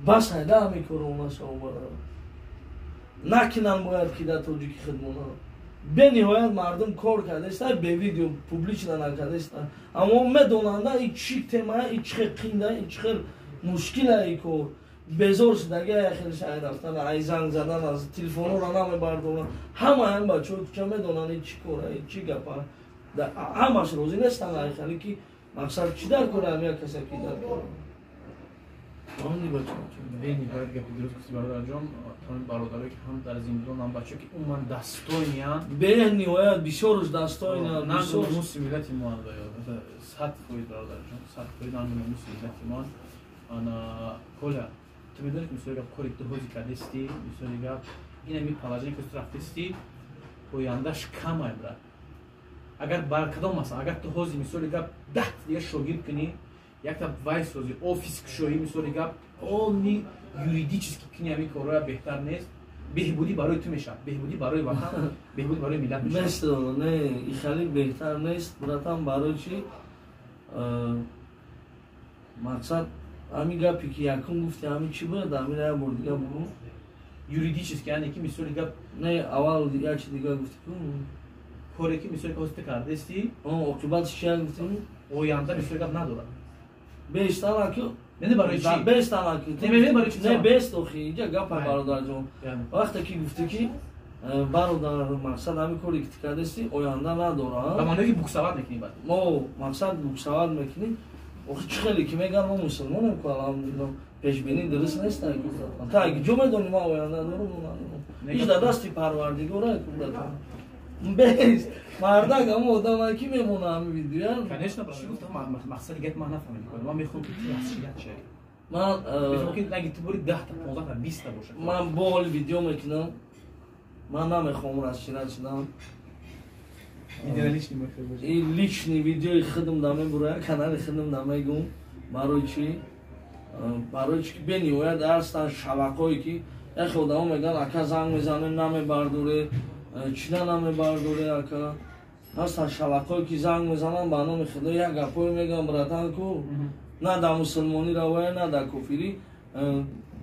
бас айда ҳами коро унасаомада накунам, бояд ки дар тоҷики хидмона бениҳоят мардум кор кардаиста, бе видео публично накардаиста, аммо медонанда и чӣ темая, и чӣ хел қинда, и чӣ хел мушкила и кор. Безор шудагия яхелш ай рафтан, ай занг задан, аз телефонҳоро намебардоранд. Ҳама ҳам бачаҳои кӯча медонанд и чӣ кора, и чӣ гапа, ҳамаш розӣ нестанд ай хеле, ки мақсад чӣ дар кора, ҳам як каса ки дар кора. Бениҳоят гапи дуруст гуфти, бародарҷон. Бародарое ки ҳам дар зиндон, ҳам бачаҳо ки умуман достойный анд. Бениҳоят бисёруш достойный анд. Нангу номуси миллати моанд, 100%, бародарҷон, 100% нангу номуси миллати моанд. Ана, Коля, ту медонӣ ки, мисоли гап, кори ту ҳози кардести, мисоли гап, инами положение ки ту рафтести, ояндаш камай, брат. Агар бар кадом масала, агар ту ҳози, мисоли гап, 10 дига шогирд кунӣ, якта вай созӣ, офис кушоӣ, мисоли гап, они юридически кунӣ, ҳамин корҳоя беҳтар нест? Беҳбудӣ барои ту мешавад, беҳбудӣ барои ватан, беҳбудӣ барои миллат мешавад. Нест, не, ихали беҳтар нест, братан. Барои чи? Мақсад, ҳамин гапе ки якум гуфти, ҳамин чӣ бояд, ҳамин як бор дига бугӯ. Юридически, яъне ки, мисоли гап, Не, аввал як чи дига гуфти ку. Коре ки, мисоли, ҳозир ту кардести, Оқибатш чи гуфти? Оянда, мисоли гап, надорад. Бештар ки Не, барои чи? Бештар ки Не, барои чи? Не, бест, охи, инҷа гапа, бародарҷон. Вақте ки гуфти ки, бародар, мақсад, ҳамин коре ки ту кардести, оянда надорад. Ба маъное ки буксовать мекунӣ баъд. Мо, мақсад, буксовать мекунӣ. Охи, чӣ хеле ки меган, мо мусулмонем ку, алҳамдулилло, пешбинӣ дуруст нест. Та ҷо медонӣ, ман оянда дорум, надорум, ҳеҷ дар дасти Парвардигора, братан. Бест мардак ҳамо одама ки мемона ҳами видеоя. Конечно, чӣ гуфтам, мақсади гап ман нафаҳмидам. Ман мехоҳам ки ту расширять шавӣ. Ман мехоҳам ки наги ту бори 10-та, 15-та, 20-та бошад. Ман бол видео мекунам, ман намехоҳам расширять шудам. И личный видеои худам да мебурая, канали худам да мегум. Барои чӣ? Барои чӣ ки бениҳоят ҳастанд шабақое ки яхе одамо мегӯянд: «Ака, занг мезанем, намебардоре, чина намебардоре, ака?» Ҳастанд шабақое ки занг мезананд, ба номи Худо, як гапое мегӯям, братан, ку на да мусулмонӣ равая, на да кофирӣ.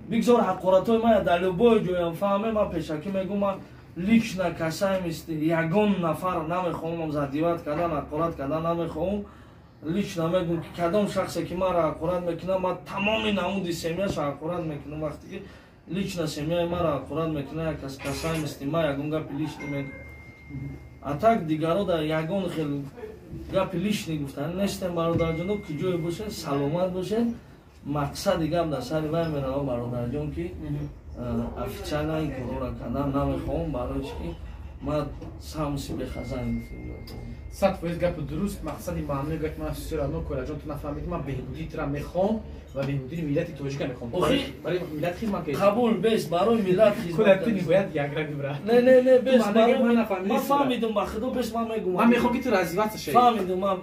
Бигзор ҳақоратҳои мая дар любой ҷоям фаҳме. Ман пешакӣ мегӯм, ман лично касаемисти ягон нафар намехоҳам задевать кардан, ҳақорат кардан намехоҳам. Лично мегӯм ки кадом шахсе ки маро ҳақорат мекунад, ман тамоми намуди семья ша ҳақорат мекунам. Вақте ки лично семья и маро ҳақорат мекунад, як кас касаемисти ма ягон гапи личный мегӯм. А так дигаро дар ягон хел гапи личный гуфтан нестем. Бародарҷоно, ки ҷое бошед, саломат бошед. Мақсади гап дар сари вай мерава, бародарҷон, ки официально ин корҳоро кардан намехоҳам. Барои чи ки ман самси бехазан. 100% гапи дуруст. Мақсади маънои гап ман всё равно, Колаҷон, ту нафаҳмидӣ. Ман беҳбудии тура мехоҳам ва беҳбудии миллати тоҷика мехоҳам. Барои миллат хизмат кардӣ. Қабул, бес, барои миллат. Хизмат. Ту ниҳоят якраги, брат. Не, не, не, бес, ман фаҳмидум, ба Худо, бес, ман мегум. Ман мехоҳам ки ту развиваться шавӣ. Фаҳмидум. Ман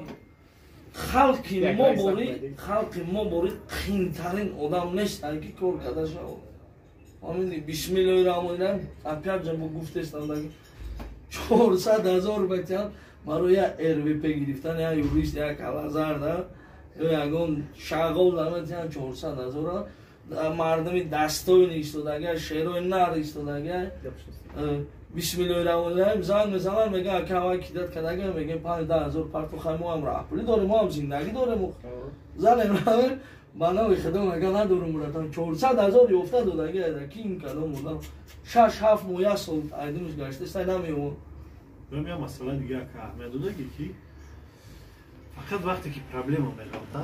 халқи мо бори, халқи мо бори қиинтарин одам нестан ки кор карда шавад. Ҳамин бисмиллоҳи раҳмони раҳим, опять же гуфтестам, 400 000 метиҳам барои як РВП гирифтан, як юрист, як калазар да ё ягон шағол наметиҳам 400 000. Мардуми дастоини истодага, шерои нар истодага. Бисмиллоҳи раҳмони раҳим, занг мезананд, мегӯян: «Ака, ава кидать кардага». Мегӯем: «5-10 ҳазор парту, хай, мо ҳам раҳпулӣ дорем, мо ҳам зиндагӣ дорем, занем равем». Ба номи Худо, мега надорум, братан. 400 000 ёфта додаги ки ин кадом одам 6-7 моҳ, як сол айдимш гаштеста, намеёвад. Я масъала дига, ака, аҳамият додаги ки фақат вақте ки проблема меғалта,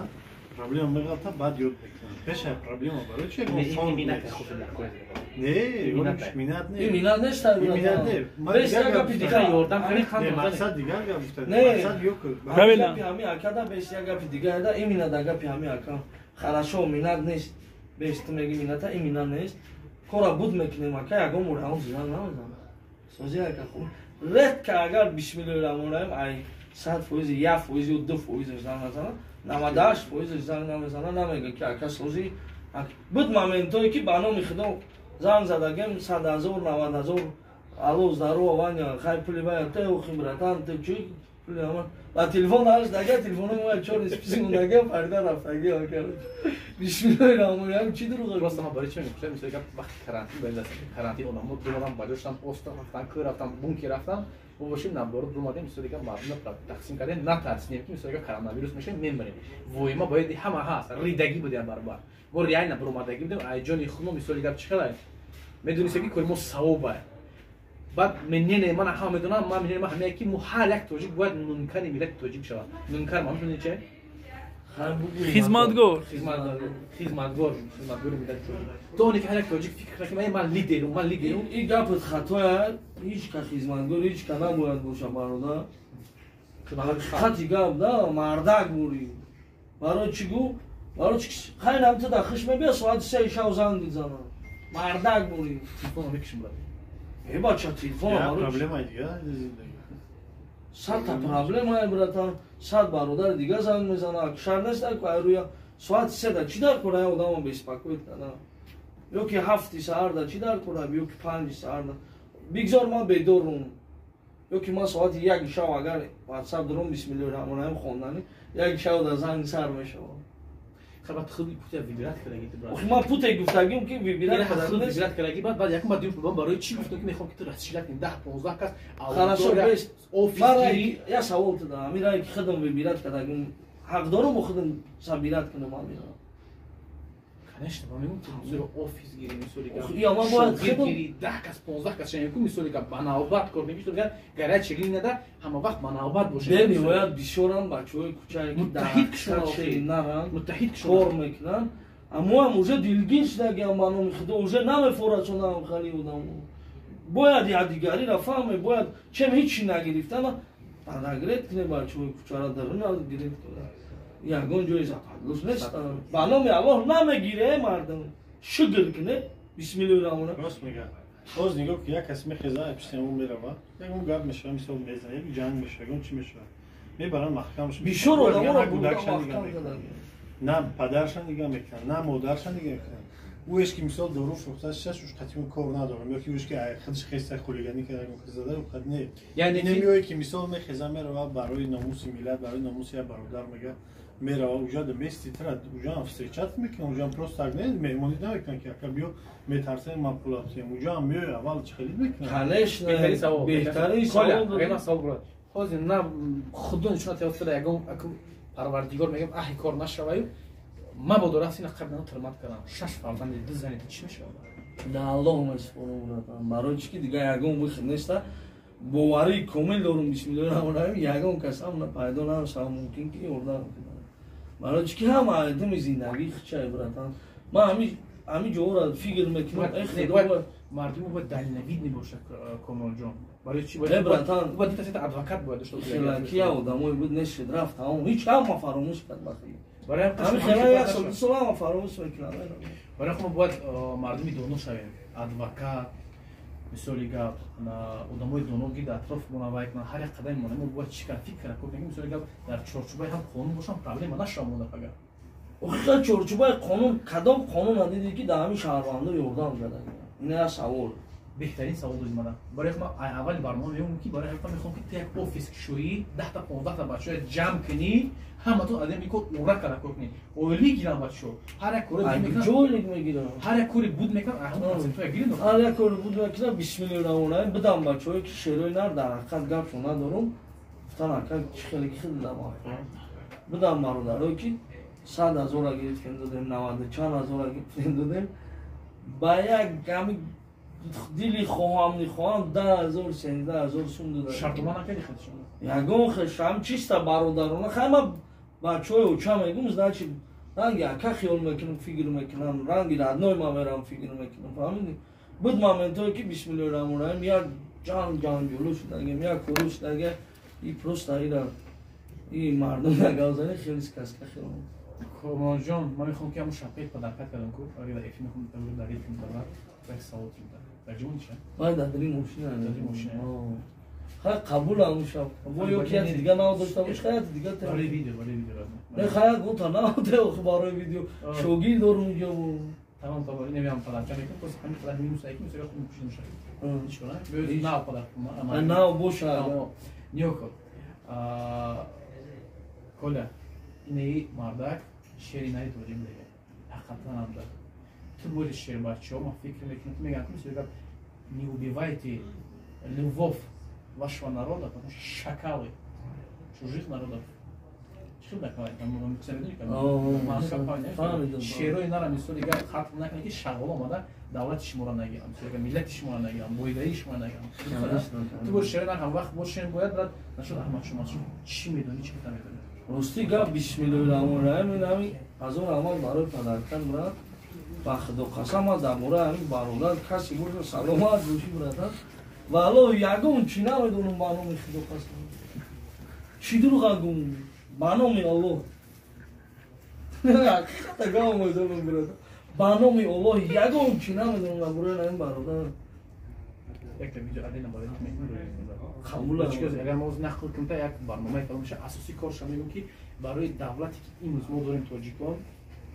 проблема меғалта, баъд ёд мекунад. Пеша проблема барои чи ягон фонд не, минат не. Минат нест. Минат не. Бес, як гапи дигар. Ёрдам кунӣ. Мақсад дигар гап гуфта. Мақсад гапи ҳами акада, бес, як гапи дигар да, имина да гапи ҳами ака. Хорошо, минат нест. Бес, ту меги мината, и минат нест. Кора буд мекунем, ака, ягон мурҳам зиён намезанам. Сози, ака, хуб, редко, агар, бисмиллоҳи раҳмони раҳим, ай 100% 1% ё 2%-аш занг назанад, 98%-аш занг намезанад, намега ки ака, созӣ. Буд моментое ки, ба номи Худо, занг задагем 100 000, 90 000: «Алло, здорово, Ваня, хай, пули вая те, охи, братан, те чӣ, пули ама ба телефон ҳаш дага, телефоно моя чори список мондага, парида рафтаги». Бисмиллоҳи раҳмони раҳим, чӣ дурӯғ? Просто ман барои чӣ мегӯям? Мисол гап, вақти карантин ба карантин одамо думадам, ба ҷоштан остров рафтан, кӯ рафтан, бункер рафтан. Мо бошем, наоборот, думадем, мисол дигар мардумро тақсим кардем, натарсинем ки, мисол дигар, коронавирус мешавем, мемирем. Воима бояд ҳама ҳаст, ридагӣ будем баробар. Мо реально баромадагӣ будем ай ҷони худ. Мо, мисоли гап, чӣ хелай медонистем ки кори мо савобай. Баъд мнение ман ҳама медонам, ман мнение ман ҳамяе ки мо ҳар як тоҷик бояд нункари миллати тоҷик шавад. Нункар маъно медони че? Хизматгор. Хизматгор, хизматгори миллати тоҷик. То оне ки ҳар як тоҷик фикр кунад, ки ман лидерум, ман лидерум. Ин гапат хатоя, ҳеҷ ка хизматгор ҳеҷ ка набояд боша, бародар. Ҳақиқати гап да, мардак бурӣ. Барои чӣ гу? Барои чӣ хайр ту да хиш мебия соати 3 шав занг мезанам. Мардак бурӣ. Телефонро мекушем, брат. Э бача, телефон барои проблема дига зиндагӣ. Садта проблема, братан. Сад бародар дига занг мезанад. Шар нест, айрӯя соати 3 да чӣ дар кора одамо беспокоит кардам? Ё ки 7 саҳар да чӣ дар кора, ё ки 5 саҳар да. Бигзор ман бедорум. Ё ки ман соати 1 шав агар WhatsApp дорум, бисмиллоҳир раҳмонир раҳим хондани, 1 шав да занг сар мешавад. Хабар худ путе вибрат кардаги ту, брат. Охи ман путе гуфтагим ки вибрат кардаги. Вибрат кардаги, баъд якум баъд дим барои чӣ гуфтам ки мехоҳам ки ту расшилат кунӣ 10 15 кас. Хорошо, бес. Офис гирӣ. Я савол ту дам. Ами рай ки худам вибрат кардагим, ҳақ дорум худам собирать кунам амира. Конечно, ман мегӯям, ки мисоли офис гирӣ, мисоли гап. Я ман бояд худам гирӣ 10 кас 15 кас шаям ку мисоли гап ба навбат кор мекунӣ, ту горячая линия да ҳама вақт ба навбат бошад. Бениҳоят бисёрам бачаҳои кӯчае ки муттаҳид кушон наранд, муттаҳид кор мекунанд, аммо ҳам уже дилгир шудагиам ба номи худо, уже намефорад чунам хали одамо. Бояд якдигариро фаҳме, бояд чем ҳичи нагирифтана подогрет кунем бачаҳои кӯчаро, даруна гирет кунем. Ягон ҷои западлус нест. Ба номи Аллоҳ намегире мардум. Шукр куне. Бисмиллоҳир раҳмонир раҳим. Рост мегӯяд. Боз нигоҳ ки як кас мехеза, пишти ҳамон мерава, ягон гап мешава, мисол мезана, як ҷанг мешава, ягон чӣ мешава. Мебаранд маҳкамаш. Бисёр одаморо кӯдакша нигоҳ мекунанд. На падарша нигоҳ мекунанд, на модарша нигоҳ мекунанд. Ӯ ки мисол дору фурӯхта шаш уш қатъи кор надорам, ё ки ӯш ки худаш хеста хулиганӣ карда, ягон кас зада, ӯ қад не. Яъне намеояд ки мисол мехеза мерава барои номуси миллат, барои номуси як бародар мега мерава уҷа да бести тра, уҷа встречать мекунам, уҷа просто так не, меҳмонӣ намекунам ки ака биё метарсем ман пул абсем, уҷа меояд аввал чӣ хелид мекунам. Конечно, беҳтарин савол. Агар савол брат. Ҳозир на худо нишона тиёд сада ягон парвардигор мегам аҳи кор нашаваю, мабодо рафт ина қабл тирмат кардам. 6 фарзанди ду зани чӣ мешавад? Да Аллоҳ месупорам, братан. Барои чӣ ки дига ягон выход неста. Боварии комил дорум, бисмиллоҳир раҳмонир раҳим, ягон касам пайдо намешавад мумкин ки ёрдам кунад. Барои чӣ ки ҳама айдами зиндагии хичай, братан. Ман ҳами ҷоҳоро фикр мекунам, эй худо, мардумо бояд дальновидный бошад, Комронҷон. Барои чӣ бояд, братан, бояд дита адвокат бояд дошта бошад. Хелаки одамое буд нешид, рафт тамом, ҳеҷ ҳама фаромӯш кард бахи. Барои ҳамин хела як сол ду сол ҳама фаромӯш мекунад. Барои мо бояд мардуми доно шавем, адвокат, мисоли гап, одамои доно гирд атроф монавай кунанд, ҳар як қадами мо мо бояд чӣ кар фикр кунем, мисоли гап дар чорчӯбаи ҳам қонун бошам, проблема нашавам мо дар пага. Охир чорчӯбаи қонун, кадом қонун надидӣ ки дар ҳамин шаҳрвандо ёрдам кардагӣ? Ин як савол. Беҳтарин савол додӣ мана. Барои ман аввали барнома мегӯям ки барои ҳақиқат мехоҳам ки ту як офис кушоӣ, 10 та 15 та бачаҳоя ҷамъ кунӣ, ҳаматон аз ин кор ура карда кор кунӣ. Ойлик гиранд бачаҳо. Ҳар як кори мекунанд. Ҷойлик мегиранд. Ҳар як кори буд мекунанд, ҳамон процентҳоя гиранд. Ҳар як кори буд мекунанд, бисмиллоҳир раҳмонир раҳим, бидам бачаҳое ки шерои нар дар ҳақиқат гапшон надорум, гуфтан ака чӣ хеле ки хеле дамахӯрам. Бидам бародарое ки 100 ҳазора гирифтем додем, 90 чанд ҳазора гирифтем додем, ба як ҳами дили хоҳам нихоҳам 10 ҳазор 13 ҳазор сум додам. Шартнома накардӣ худшон? Ягон хеш ҳам чиста бародарона. Хай ман бачаҳои оча мегум, значит ранги ака хиёл мекунам, фикр мекунам, ранги родной ма мерам фикр мекунам, фаҳмидӣ? Буд моментое ки бисмиллоҳир раҳмонир раҳим як ҷанг ҷанҷолу шудагем, як кору шудага, и просто ира и мардум нагавзани хеле сказка хиёл. Комронҷон, ман мехоҳам ки ҳамон шапкаи падаркат кардам ку, агар дар эфир мехоҳам дар эфир мебарад, як савол дорам. Дар ҷумон ча? Вай дар дили мошина. Дар дили мошина. Хай қабул ҳамон шапка. Во ё ки яти дига нав дошта бош, хай яти дига те. Барои видео, барои видео. Не хай гуфта нав те охи барои видео. Шогирд дорум инҷо. Тамом, тамом, инам падарка мекунам, просто ҳамин қадар минус ай ки мисол хуб мепӯшидам шояд. Чӣ кор? Бе нав падар. Нав боша. Ниёко. Коля, инаи мардак шери нари тоҷик мега. Ҳақиқатан ҳам да. Ту боли шер бачаҳо, ман фикр мекунам, ту мегӯям, мисол гап, не убивайте львов вашего народа, потому что шакалы чужих народов. Чӣ шерои нара мисоли гап қатл накунед ки шағол омада давлати шуморо нагирам, мисоли миллати шуморо нагирам, боигарии шуморо нагирам. Ту боли шерои нар ҳам вақт бошем бояд брат нашуд Аҳмад шумо чӣ медонӣ, чӣ намедонӣ? Рости гап бисмиллоҳи раҳмони раҳим ин ҳамин аз он раҳмат барои падаркан брат. Ба худо қасам ман дар бораи ҳамин бародар касе боша саломат бошӣ братан. Валлоҳ ягон чӣ намедонам ба номи худо қасам. Чӣ дурӯға гум ба номи Аллоҳ. Ҳақиқата гап медонам братан. Ба номи Аллоҳ ягон чӣ намедонам дар бораи ҳамин бародар. Якта видео адена барои қабул агар мо нақл кунем та як барномаи калон меша. Асосии корша мегӯм ки барои давлате ки имрӯз мо дорем тоҷикон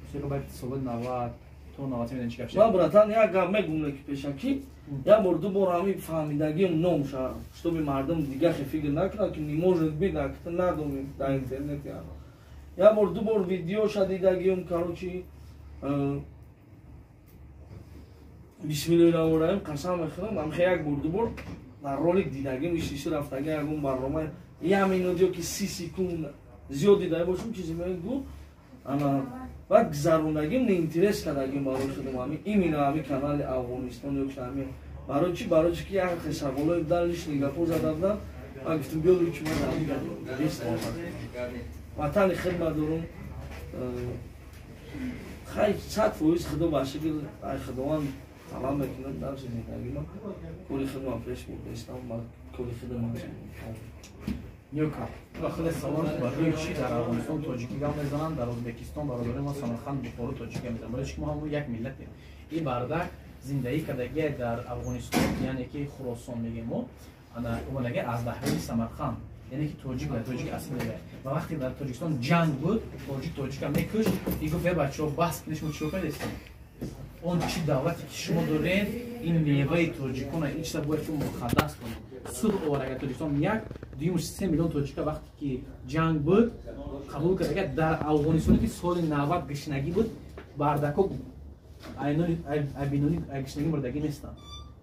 мисол бояд соли 90 то 90 медонем чӣ гап шуд. Ва братан як гап мегӯм ки пешакӣ як бор ду бор ҳамин фаҳмидагиам ном шавад, чтобы мардум дига хе фикр накунад ки не может быть акта надонем дар интернет. Як бор ду бор видеоша дидагиам, короче бисмиллоҳи раҳмони раҳим қасам мехӯрам ҳамхе як бор ду бор дар ролик дидагим ишиси рафтага ягон барнома як минут ё ки 30 секунд зиёд дида бошам чизе мегӯ ана баъд гузарондагим неинтерес кардагим барои худам ҳамин именно ҳамин канали Афғонистон ё ки ҳамин барои чи барои чи ки як хел саволои будан лишний гапҳо зада будам ман гуфтам биё лучше ман интерес ватани хидмат дорум. Хай 100% худо ба шукр ай худованд талаб мекунам дар зиндагима кори хидмат пеш бурдаистам ма кори хидмат. Нюка, худ савол барои чӣ дар Афғонистон тоҷикӣ гап мезананд, дар Ӯзбекистон бародарои мо Самарқанд, Бухоро тоҷикӣ гап мезананд? Барои чӣ ки мо ҳамон як миллатем. Ин бардак зиндагӣ кардагия дар Афғонистон, яъне ки Хуросон мегем мо, ана омадагия аз даҳвои Самарқанд, яъне ки тоҷик ва тоҷики асл мегӯяд. Ва вақте дар Тоҷикистон ҷанг буд, тоҷик тоҷика мекушт, и гуфт: «Э бачаҳо, бас кунед, шумо чиро кардестед? Он чӣ давлате ки шумо доред, ин меваи тоҷикона, ин чиза бояд ки муқаддас кунем». Сулҳ овард агар Тоҷикистон як дуюм 3 миллион тоҷика вақте ки ҷанг буд қабул кард. Агар дар Афғонистоне ки соли 90 гишнагӣ буд, бардако айбинони гишнагӣ мурдагӣ нестанд.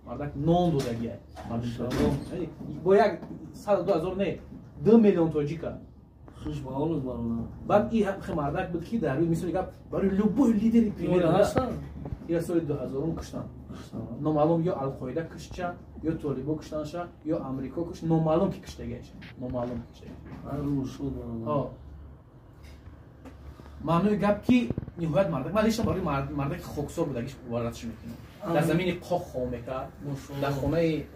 Мардак нон додагия бо як сад ду ҳазор не 2 миллион тоҷика. Хуш ба ҳолат бародар. Баъд ин хе мардак буд ки дар мисоли гап барои любой лидери пример ҳастанд. Ира соли 2000 куштанд. Номаълум ё Алқоида куштча, ё толибо куштанша, ё Амрико кушт, номаълум ки куштагиаш. Номаълум куштагиаш. Маънои гап ки ниҳоят мардак ман лично барои мардаки хоксор будагиш варатш мекунам. Дар замини қоқ хоб мекард, дар хонаи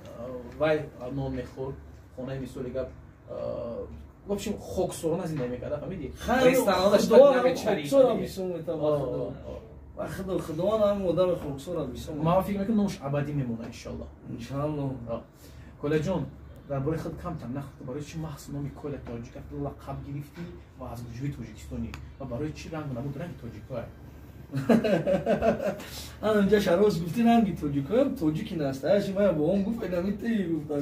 вай нон мехӯрд, хонаи мисоли гап в общем хоксорона зиндагӣ мекард, фаҳмидӣ? Ресторанаш намечарид. Ва худо худованд ҳам одами хоксора бисёр. Ман фикр мекунам номаш абадӣ мемонад иншаллоҳ. Иншаллоҳ. Колаҷон, дар бораи худ камтар нақл кун, барои чӣ махз номи Коля тоҷика лақаб гирифтӣ ва аз куҷои тоҷикистонӣ ва барои чӣ рангу намуд ранги тоҷикоя? Ана инҷа шароз гуфти ранги тоҷикоям тоҷики настоящий ман бо он гуфт инами ти гуфтам.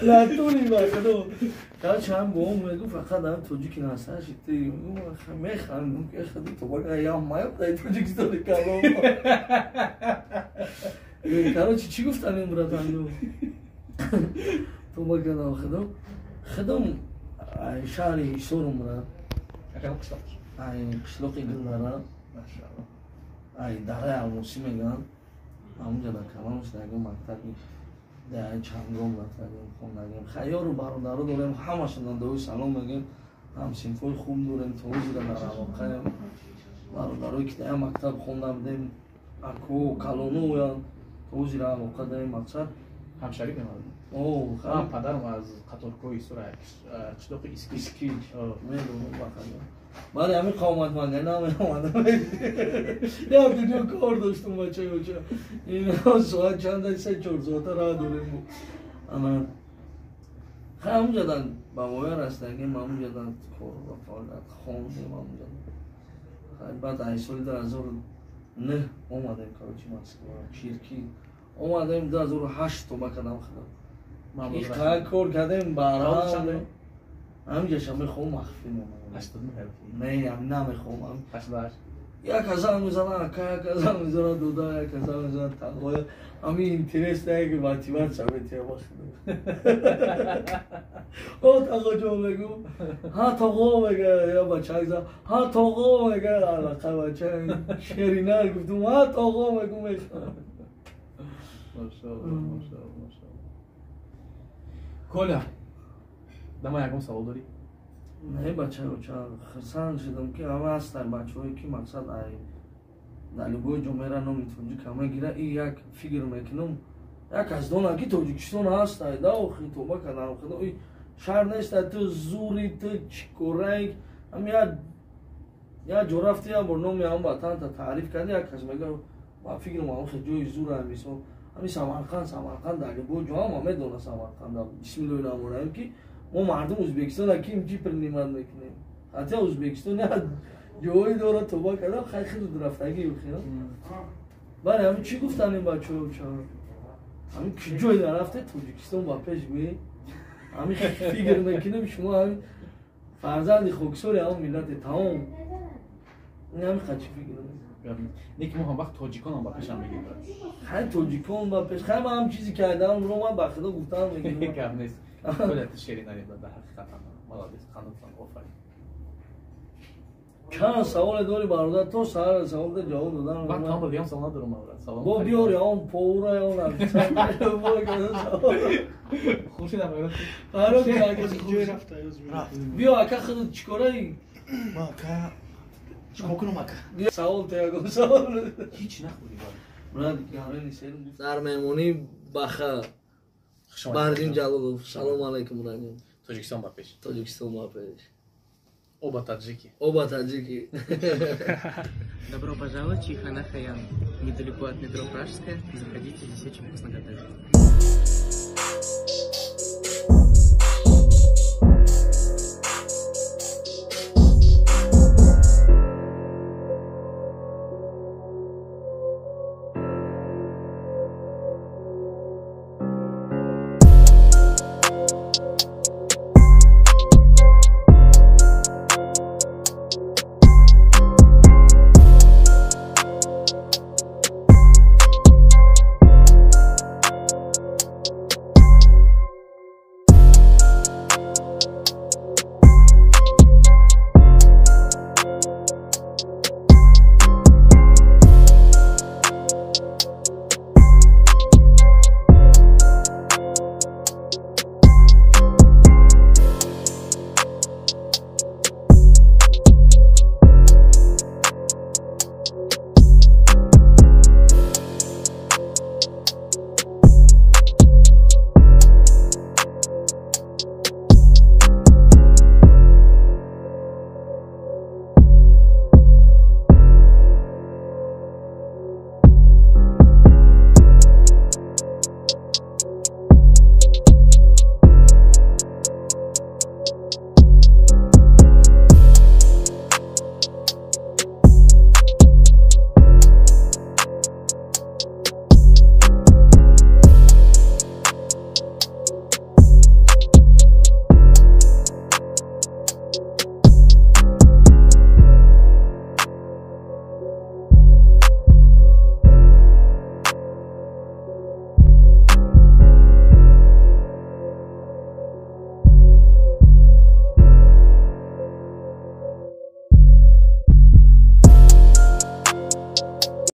Латуни ба худо. Короче ҳам бо он мегуфт фақат ҳам тоҷики настоящий ти механдум ки худо то бага я маёб дар Тоҷикистони калом. Короче чӣ гуфтам ин братан? То бага на худо. Худом шаҳри Ҳисорум брат. Ай қишлоқи Гулдара. Ай дараи Алмосӣ мегӯянд. Ҳамунҷа дар калон шудагим мактаби дар чандом рафтагим хондагим. Хайёру бародаро дорем ҳамашонан дуои салом мегӯем. Ҳамсинфҳои хуб дорем то ҳозира дар алоқаем. Бародарое ки дар мактаб хонда будем ако калоноянд то ҳозира алоқа дорем мақсад. Ҳамшарик мемонад. Ман падарам аз қаторкои Исора қишлоқи Искич. Медонам бақадр. Бале ҳамин қомат ман намеомадам. Як дунё кор доштум бачаёча. Ин соат чанд 3-4 соата раҳ дорем. Ана хай ҳамунҷадан ба воя расидагим, ҳамунҷадан кор ва фаъолият хондем ҳамунҷадан. Хай баъд ай соли 2009 омадем короче Москва, Чирки. Омадем 2008 тоба кардам худам. Иқа кор кардем барам. Ҳаминҷаша мехоҳам махфӣ монам. Не, намехоҳам. Як азан мезана ака, як азан мезана дуда, як азан мезана тағоя. Ҳамин интерес як мотиватсия метиҳа ба худо. О тағоҷон мегӯ, ҳа тоғо мега, я бачак зан, ҳа тоғо мега, алақа бача шеринар гуфтум, ҳа тоғо мегӯ мехоҳам. Машаллоҳ, машаллоҳ, машаллоҳ. Коля, Дама ягон савол дорӣ? Не, бачаоча, хурсанд шудам, ки ҳама ҳастанд бачаҳое, ки мақсад ай дар любой ҷо мера, номи тоҷика мегира. И як фикр мекунам, як кас донад, ки Тоҷикистон ҳаст, ай да охи тоба кардам, худо, шаҳр нест, ту зури, ту чикорай, ҳам як ҷо рафти, як бор номи ҳам ватанта таъриф карди, як кас мега, ба фикрам, ҳам ҷои зура. Мисол, ҳами Самарқанд, Самарқанд дар любой ҷо ҳама медона Самарқанда. Бисмиллоҳи раҳмони раҳим, ки мо мардум Ӯзбекистона ким чӣ принимать мекунем, хотя Ӯзбекистон як ҷоҳое дорад, тоба кардам, хай, хеле рафтагӣ. Бале, ҳами чӣ гуфтан ин бачаҳо, ҳами ки ҷой нарафте, Тоҷикистон ба пеш гӯе. Ҳами фикр мекунем, шумо ҳами фарзанди хоксори ҳамон миллате, тамом, ин ҳами қачи фикр. Не, ки мо ҳам вақт тоҷиконам ба пешам мегем, брат. Хай, тоҷикон ба пеш, хай, ман ҳам чизе кардам, ро ман ба худо гуфтам, мегирам. Гап нест, худат шеринали, дар ҳақиқат молодец, қандатон, офарин. Чанд саволе дори, бародар, то саҳар саволда ҷавоб додам. Ман тамом дигам, савол надорам, брат, салом. Бо биёр он повура, он. Хуршидам. Биё, ака, худат чикораи? Ака, чикор кунам, ака? Савол те, ягон савол. Ҳеч нахӯрди. Брат, дар меҳмонӣ баха Барғин Ҷалолов. Салому алайкум, братҷон. Тоҷикистон ба пеш. Тоҷикистон ба пеш. Оба таджики. Оба таджики. Добро пожаловать в Чайхана Хаян. Недалеко от метро Пражская. Заходите, здесь очень вкусно готовят.